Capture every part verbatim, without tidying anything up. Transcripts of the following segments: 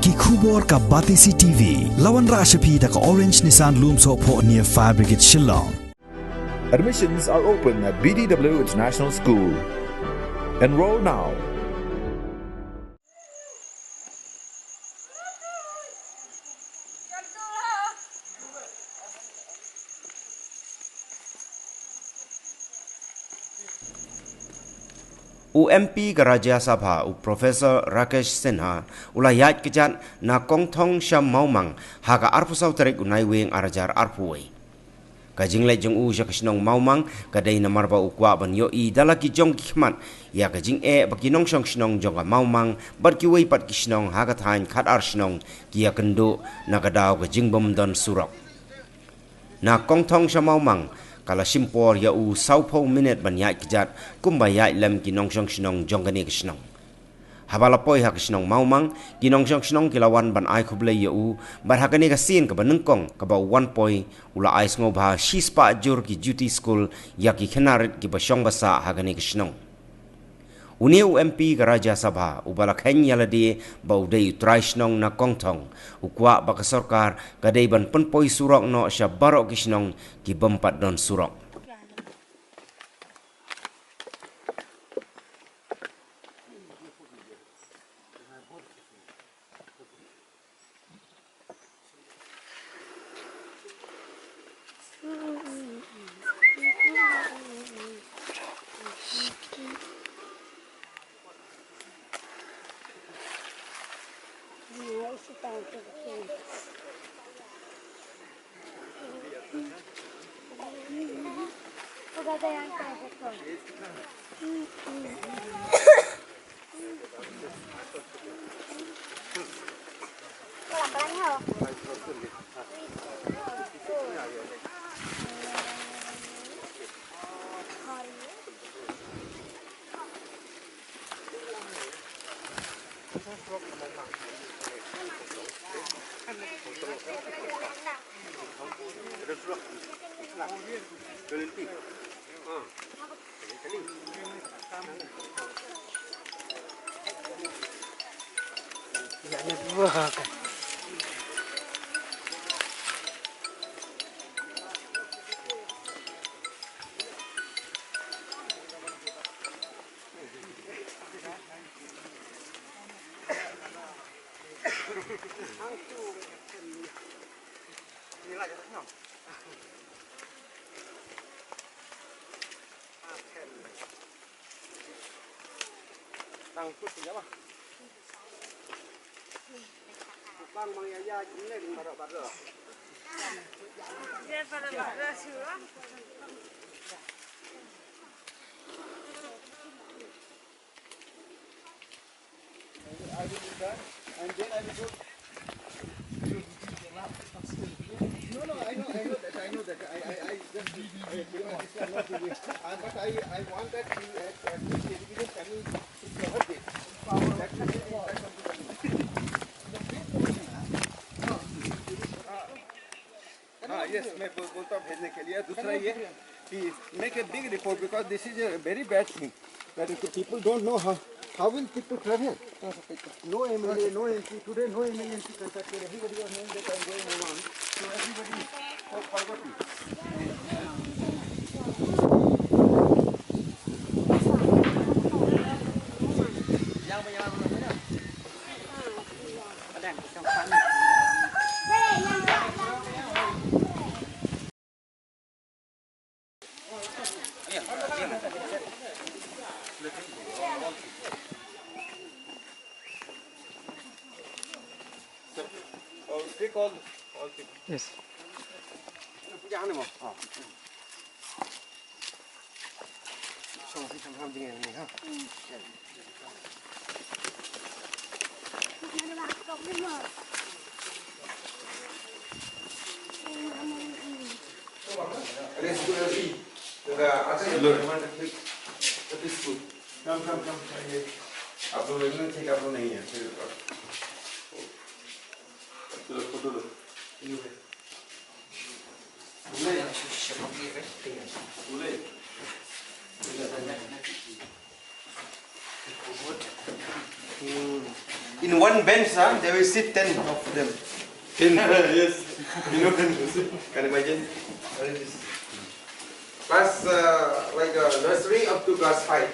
Ki khubor ka Batesi T V. La wanrah sha phi da ka Orange Nissan Lumsohphoh near Fire Brigade Shillong. Admissions are open at B D W International School. Enroll now. U M P ka Rajya Sabha, u Professor Rakesh Sinha, u la ïaid kjat na Kongthong sha Mawmang, ha ka arphew saw tarik u Naiwieng ar hajar arphew wei. Ka jingleit jong u sha ka shnong Mawmang, ka dei namar ba u kwah ban ïohi da la ki jong ki khmat, ïa ka jingeh ba ki nongshong shnong jong ka Mawmang, bad kiwei pat ki shnong ha ka thaiñ khatar shnong, ki ïa kynduh, na ka daw ka jingbym don surok. Na Kongthong sha Mawmang, ka la shim por ïa u sawphew minit ban ïaid kjat, kumba ïaid lem ki nongshong shnong jong kane ka shnong. Haba la poi ha ka shnong Mawmang, ki nongshong shnong ki la wan ban ai khublei ïa u, bad ha kane ka sien kaba nyngkong, kaba u wan poi, u la ai sngewbha shispah jur ki juti skul, ïa ki khynnah rit kiba shong ba sah ha kane ka shnong. Une u M P ka Rajya Sabha, uba la kheiñ ïa lade ba u dei u trai shnong na Kongthong, u kwah ba ka sorkar, ka dei ban pynpoi surok noh sha baroh ki shnong, kibym pat don surok. I will return, and then I will go. No, no, I know, I know that, I know that. I, I, I just, I, you know, this is not the way. Uh, but I, I want that you, uh, uh, this evidence coming to your update. That will be हाँ, यस, मैं बोल, बोलता हूँ भेजने के लिए। दूसरा ये कि make a big report because this is a very bad thing. That if the people don't know how, how will people travel? No M L A, no M P. Today, no M L A, M P contacted. Everybody was knowing that I'm going around. So everybody was forgotten. Yes. Come, come, come. आप लोग इन्होंने ठीक, आप लोग नहीं है, फिर चलो, फोटो लो। In one bench, huh, they will sit ten of them. Ten? Yes. You know, can imagine? What is this? Class, uh, like, uh, nursery up to class five.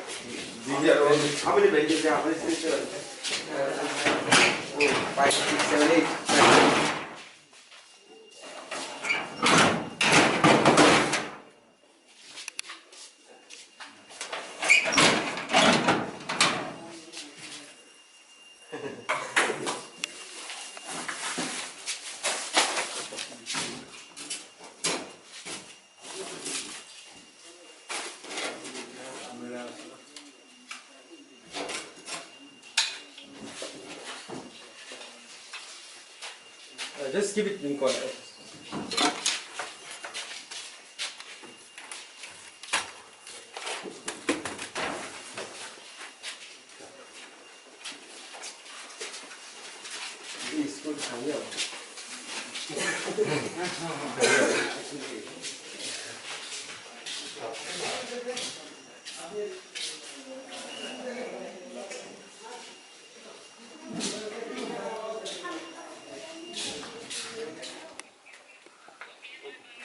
These are all, how many benches there? How many seats are there? Uh, four, five, six, seven, eight. Uh, just keep it in corner.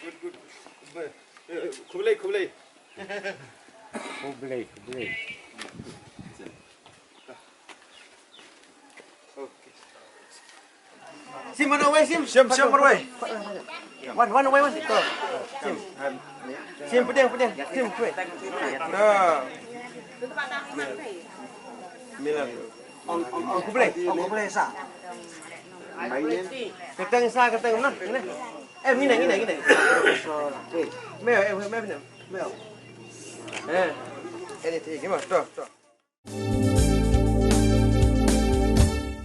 Good, good. Khublei, khublei. Khublei, khublei. Sim, one away, Sim. Sim, Sim, one away. One, one away, one. Go. Sim. Sim, put down, put down. Sim, put away. Go. Mila. Ong, ong, ong Khublei, ong Khublei sa. Kyrteng sa, kyrteng na. Ngin. Eh, ngin, ngin, ngin. Meo, eh, meo, meo, meo. Eh. Anything, come on, stop, stop.